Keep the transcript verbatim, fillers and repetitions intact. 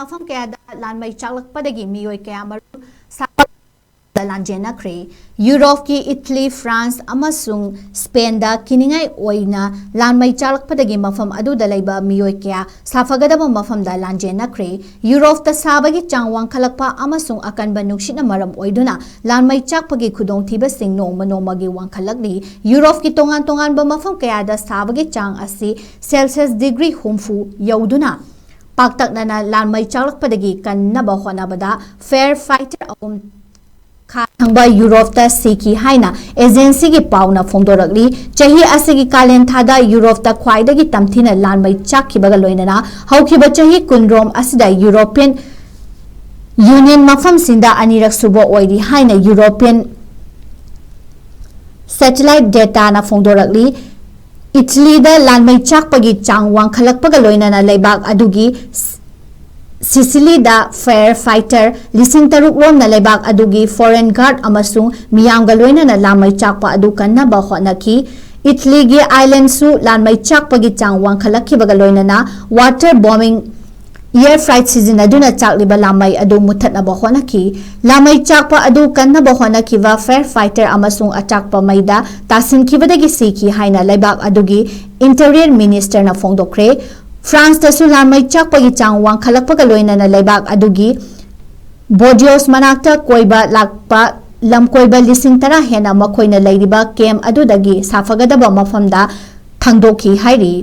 ꯃꯐꯝ ꯀꯌꯥꯗ ꯂꯥꯟꯃꯩ ꯆꯥꯛꯂꯛꯄꯗꯒꯤ ꯃꯤꯑꯣꯏ ꯀꯌꯥ ꯃꯔꯨꯝ ꯁꯥꯐꯒꯗꯕ ꯂꯥꯟꯖꯦꯟꯅꯈ꯭ꯔꯦ꯫ ꯌꯨꯔꯣꯞꯀꯤ ꯏꯇꯂꯤ, ꯐ꯭ꯔꯥꯟꯁ ꯑꯃꯁꯨꯡ ꯁ꯭ꯄꯦꯟꯗ ꯀꯤꯅꯤꯡꯉꯥꯏ ꯑꯣꯏꯅ ꯂꯥꯟꯃꯩ ꯆꯥꯛꯂꯛꯄꯗꯒꯤ ꯃꯐꯝ ꯑꯗꯨꯗ ꯂꯩꯕ ꯃꯤꯑꯣꯏ ꯀꯌꯥ ꯁꯥꯐꯒꯗꯕ ꯃꯐꯝꯗ ꯂꯥꯟꯖꯦꯟꯅꯈ꯭ꯔꯦ꯫ ꯌꯨꯔꯣꯞꯇ ꯁꯥꯕꯒꯤ ꯆꯥꯡ ꯋꯥꯡꯈꯠꯂꯛꯄ ꯑꯃꯁꯨꯡ ꯑꯀꯟꯕ ꯅꯨꯡꯁꯤꯠꯅ ꯃꯔꯝ ꯑꯣꯏꯗꯨꯅ ꯂꯥꯟꯃꯩ ꯆꯥꯛꯄꯒꯤ ꯈꯨꯗꯣꯡꯊꯤꯕꯁꯤꯡ ꯅꯣꯡꯃ ꯅꯣꯡꯃꯒꯤ ꯋꯥꯡꯈꯠꯂꯛꯂꯤ꯫ ꯌꯨꯔꯣꯞꯀꯤ ꯇꯣꯉꯥꯟ ꯇꯣꯉꯥꯟꯕ ꯃꯐꯝ ꯀꯌꯥꯗ ꯁꯥꯕꯒꯤ ꯆꯥꯡ ꯑꯁꯤ ꯁꯦꯜꯁꯤꯌꯁ ꯗꯤꯒ꯭ꯔꯤ ꯍꯨꯝꯐꯨ ꯌꯧꯗꯨꯅ ꯄꯥꯛꯇꯛꯅꯅ ꯂꯥꯟꯃꯩ ꯆꯥꯛꯂꯛꯄꯗꯒꯤ ꯀꯟꯅꯕ ꯍꯣꯠꯅꯕꯗ ꯐꯥꯌꯔ ꯐꯥꯏꯇꯔ ꯑꯍꯨꯝ ꯈꯥ ꯊꯪꯕ ꯌꯨꯔꯣꯞꯇ ꯁꯤꯈꯤ ꯍꯥꯏꯅ ꯑꯦꯖꯦꯟꯁꯤꯒꯤ ꯄꯥꯎꯅ ꯐꯣꯡꯗꯣꯔꯛꯂꯤ꯫ ꯆꯍꯤ ꯑꯁꯤꯒꯤ ꯀꯥꯂꯦꯟ ꯊꯥꯗ ꯌꯨꯔꯣꯞꯇ ꯈ꯭ꯋꯥꯏꯗꯒꯤ ꯇꯝꯊꯤꯅ ꯂꯥꯟꯃꯩ ꯆꯥꯛꯈꯤꯕꯒ ꯂꯣꯏꯅꯅ ꯍꯧꯈꯤꯕ ꯆꯍꯤ ꯀꯨꯟꯔꯣꯝ ꯑꯁꯤꯗ ꯌꯨꯔꯣꯄꯤꯌꯟ ꯌꯨꯅꯤꯌꯟ ꯃꯐꯝꯁꯤꯡꯗ ꯑꯅꯤꯔꯛ ꯁꯨꯕ ꯑꯣꯏꯔꯤ ꯍꯥꯏꯅ ꯌꯨꯔꯣꯄꯤꯌꯟ ꯁꯦꯇꯦꯂꯥꯏꯠ ꯗꯦꯇꯥꯅ ꯐꯣꯡꯗꯣꯔꯛꯂꯤ꯫ ꯏꯇꯂꯤꯗ ꯂꯥꯟꯃꯩ ꯆꯥꯛꯄꯒꯤ ꯆꯥꯡ ꯋꯥꯡꯈꯠꯂꯛꯄꯒ ꯂꯣꯏꯅꯅ ꯂꯩꯕꯥꯛ ꯑꯗꯨꯒꯤ ꯁꯤꯁꯤꯂꯤꯗ ꯐꯥꯌꯔ ꯐꯥꯏꯇꯔ ꯂꯤꯁꯤꯡ ꯇꯔꯨꯛ ꯔꯣꯝꯅ ꯂꯩꯕꯥꯛ ꯑꯗꯨꯒꯤ ꯐꯣꯔꯦꯟ ꯒꯥꯔꯗ ꯑꯃꯁꯨꯡ ꯃꯤꯌꯥꯝꯒ ꯂꯣꯏꯅꯅ ꯂꯥꯟꯃꯩ ꯆꯥꯛꯄ ꯑꯗꯨ ꯀꯟꯅꯕ ꯍꯣꯠꯅꯈꯤ꯫ ꯏꯇꯂꯤꯒꯤ ꯑꯥꯏꯂꯦꯟꯁꯨ ꯂꯥꯟꯃꯩ ꯆꯥꯛꯄꯒꯤ ꯆꯥꯡ ꯋꯥꯡꯈꯠꯂꯛꯈꯤꯕꯒ ꯂꯣꯏꯅꯅ ꯋꯥꯇꯔ ꯕꯣꯝꯕꯤꯡ, ꯏꯌꯔ ꯐ꯭ꯔꯥꯏꯠ ꯁꯤꯖꯤꯟꯅꯗꯨꯅ ꯆꯥꯛꯂꯤꯕ ꯂꯥꯟꯃꯩ ꯑꯗꯨ ꯃꯨꯠꯊꯠꯅꯕ ꯍꯣꯠꯅꯈꯤ꯫ ꯂꯥꯟꯃꯩ ꯆꯥꯛꯄ ꯑꯗꯨ ꯀꯟꯅꯕ ꯍꯣꯠꯅꯈꯤꯕ ꯐꯥꯌꯔ ꯐꯥꯏꯇꯔ ꯑꯃꯁꯨꯡ ꯑꯆꯥꯛꯄ ꯃꯩꯗ ꯇꯥꯁꯤꯟꯈꯤꯕꯗꯒꯤ ꯁꯤꯈꯤ ꯍꯥꯏꯅ ꯂꯩꯕꯥꯛ ꯑꯗꯨꯒꯤ ꯏꯟꯇꯤꯔꯤꯌꯔ ꯃꯤꯅꯤꯁꯇꯔꯅ ꯐꯣꯡꯗꯣꯛꯈ꯭ꯔꯦ꯫ ꯐ꯭ꯔꯥꯟꯁꯇꯁꯨ ꯂꯥꯟꯃꯩ ꯆꯥꯛꯄꯒꯤ ꯆꯥꯡ ꯋꯥꯡꯈꯠꯂꯛꯄꯒ ꯂꯣꯏꯅꯅ ꯂꯩꯕꯥꯛ ꯑꯗꯨꯒꯤ ꯕꯣꯔꯗꯤꯌꯣꯁ ꯃꯅꯥꯛꯇ ꯀꯣꯏꯕ ꯂꯥꯛꯄ ꯂꯝꯀꯣꯏꯕ ꯂꯤꯁꯤꯡ ꯇꯔꯥ ꯍꯦꯟꯅ ꯃꯈꯣꯏꯅ ꯂꯩꯔꯤꯕ ꯀꯦꯝꯞ ꯑꯗꯨꯗꯒꯤ ꯁꯥꯐꯒꯗꯕ ꯃꯐꯝꯗ ꯊꯥꯡꯗꯣꯛꯈꯤ ꯍꯥꯏꯔꯤ꯫